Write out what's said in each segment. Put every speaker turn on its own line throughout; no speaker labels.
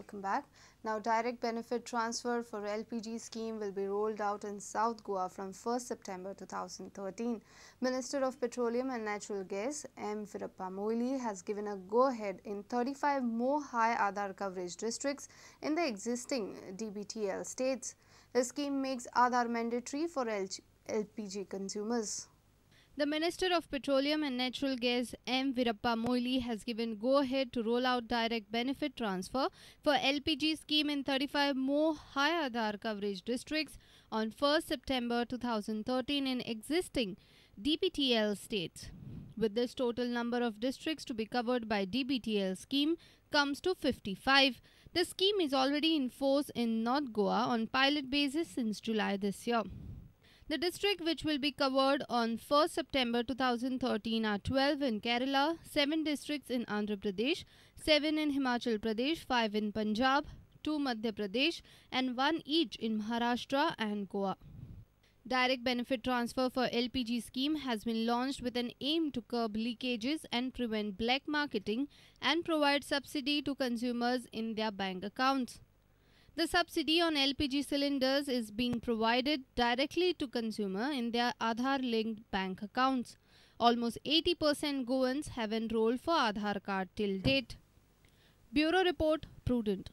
Welcome back. Now, direct benefit transfer for LPG scheme will be rolled out in South Goa from 1st September 2013. Minister of Petroleum and Natural Gas M. Veerappa Moily has given a go-ahead in 35 more high Aadhaar coverage districts in the existing DBTL states. The scheme makes Aadhaar mandatory for LPG consumers. The Minister of Petroleum and Natural Gas M. Veerappa Moily has given go-ahead to roll out direct benefit transfer for LPG scheme in 35 more high Aadhaar coverage districts on 1st September 2013 in existing DBTL states. With this, total number of districts to be covered by DBTL scheme comes to 55. The scheme is already in force in North Goa on pilot basis since July this year. The district which will be covered on 1st September 2013 are 12 in Kerala, 7 districts in Andhra Pradesh, 7 in Himachal Pradesh, 5 in Punjab, 2 Madhya Pradesh and 1 each in Maharashtra and Goa. Direct benefit transfer for LPG scheme has been launched with an aim to curb leakages and prevent black marketing and provide subsidy to consumers in their bank accounts. The subsidy on LPG cylinders is being provided directly to consumer in their Aadhaar-linked bank accounts. Almost 80% Goans have enrolled for Aadhaar card till date. Bureau Report, Prudent.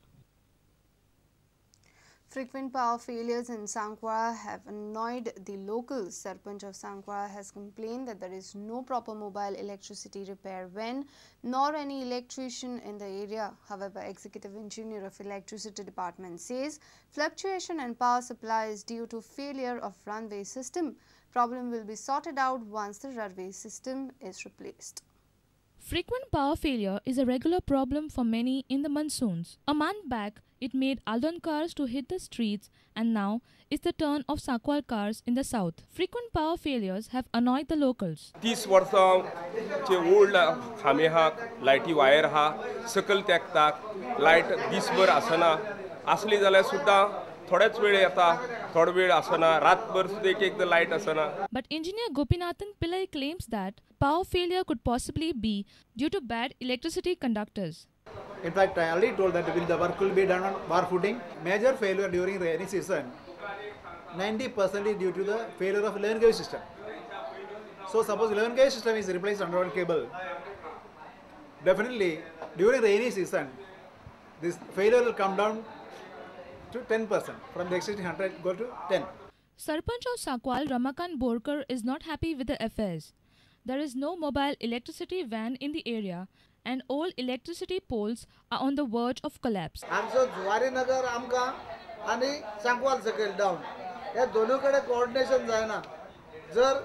Frequent power failures in Sanqual have annoyed the locals. Sarpanch of Sanqual has complained that there is no proper mobile electricity repair van nor any electrician in the area. However, Executive Engineer of Electricity Department says fluctuation in power supply is due to failure of runway system. Problem will be sorted out once the runway system is replaced.
Frequent power failure is a regular problem for many in the monsoons. A month back, it made Aldon cars to hit the streets, and now it's the turn of Sankwal cars in the south. Frequent power failures have annoyed the locals.
30 वर्सां चे old खांबे आहा, लायटी wire आहा, सकयल तेकतात, light दीसभर आसना, आसली जाल्यार सुद्दां थोडेच वेळ येता, थोडो वेळ आसना, रातभर सुद्दां एक एकदां लायट आसना.
But engineer Gopinathan Pillai claims that power failure could possibly be due to bad electricity conductors.
In fact, I already told that the work will be done on war footing. Major failure during rainy season, 90% is due to the failure of 11 kV system. So suppose 11 kV system is replaced underground cable, definitely during rainy season, this failure will come down to 10%. From the existing 100 go to 10.
Sarpanch of Sankwal Ramakant Borkar is not happy with the affairs. There is no mobile electricity van in the area and all electricity poles are on the verge of collapse.
आमचो जुवारी नगर आमकां आनी सांकवाल सकयल down ह्या दोनूय कडेन coordination जायना. जर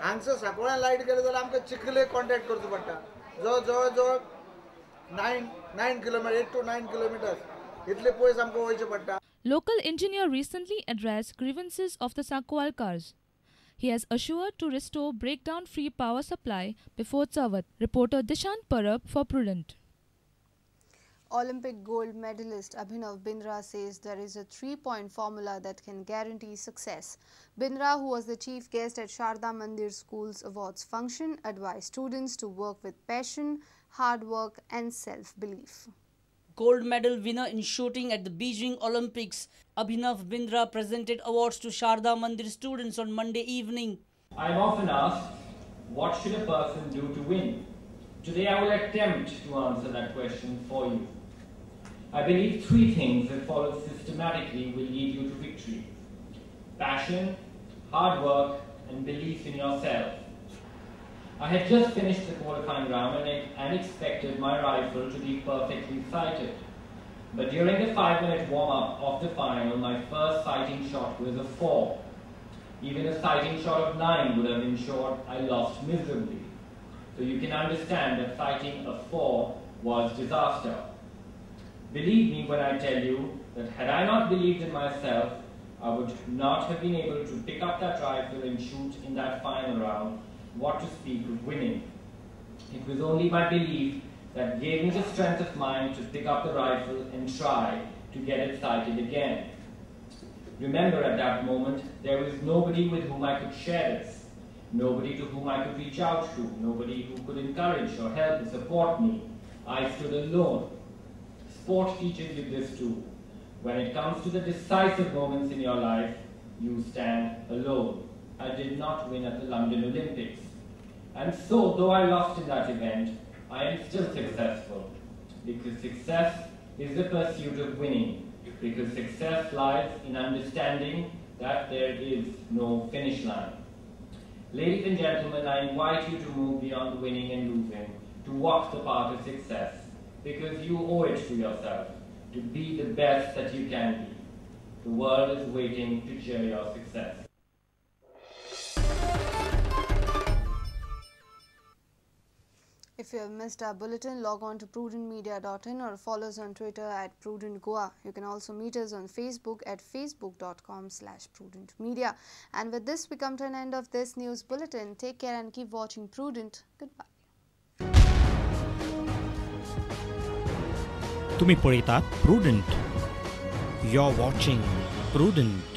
हांगसर सांकवाळ्यान लायट गेले जाल्यार आमकां चिखले कॉन्टेक्ट करचो पडटा, जो जवळ जवळ 9 किलोमिटर, 8 to 9 kilometres इतले पयस आमकां वयचें पडटा.
Local engineer recently addressed grievances of the Sankwalkars. He has assured to restore breakdown-free power supply before Chavath. Reporter Dishant Parab for Prudent.
Olympic gold medalist Abhinav Bindra says there is a 3-point formula that can guarantee success. Bindra, who was the chief guest at Sharda Mandir School's awards function, advised students to work with passion, hard work and self-belief.
Gold medal winner in shooting at the Beijing Olympics, Abhinav Bindra presented awards to Sharda Mandir students on Monday evening.
I am often asked, what should a person do to win? Today I will attempt to answer that question for you. I believe three things, if followed systematically, will lead you to victory. Passion, hard work, and belief in yourself. I had just finished the qualifying round and expected my rifle to be perfectly sighted. But during the 5-minute warm-up of the final, my first sighting shot was a 4. Even a sighting shot of 9 would have ensured I lost miserably. So you can understand that sighting a 4 was disaster. Believe me when I tell you that had I not believed in myself, I would not have been able to pick up that rifle and shoot in that final round, what to speak of winning. It was only my belief that gave me the strength of mind to pick up the rifle and try to get it sighted again. Remember, at that moment, there was nobody with whom I could share this, nobody to whom I could reach out to, nobody who could encourage or help or support me. I stood alone. Sport teaches you this too. When it comes to the decisive moments in your life, you stand alone. I did not win at the London Olympics. And so, though I lost in that event, I am still successful. Because success is the pursuit of winning. Because success lies in understanding that there is no finish line. Ladies and gentlemen, I invite you to move beyond winning and losing, to walk the path of success, because you owe it to yourself to be the best that you can be. The world is waiting to cheer your success.
If you have missed our bulletin, log on to prudentmedia.in or follow us on Twitter at prudentgoa. You can also meet us on Facebook at facebook.com/prudentmedia. And with this, we come to an end of this news bulletin. Take care and keep watching Prudent. Goodbye.
तुम्ही पळयतात Prudent. You're watching Prudent.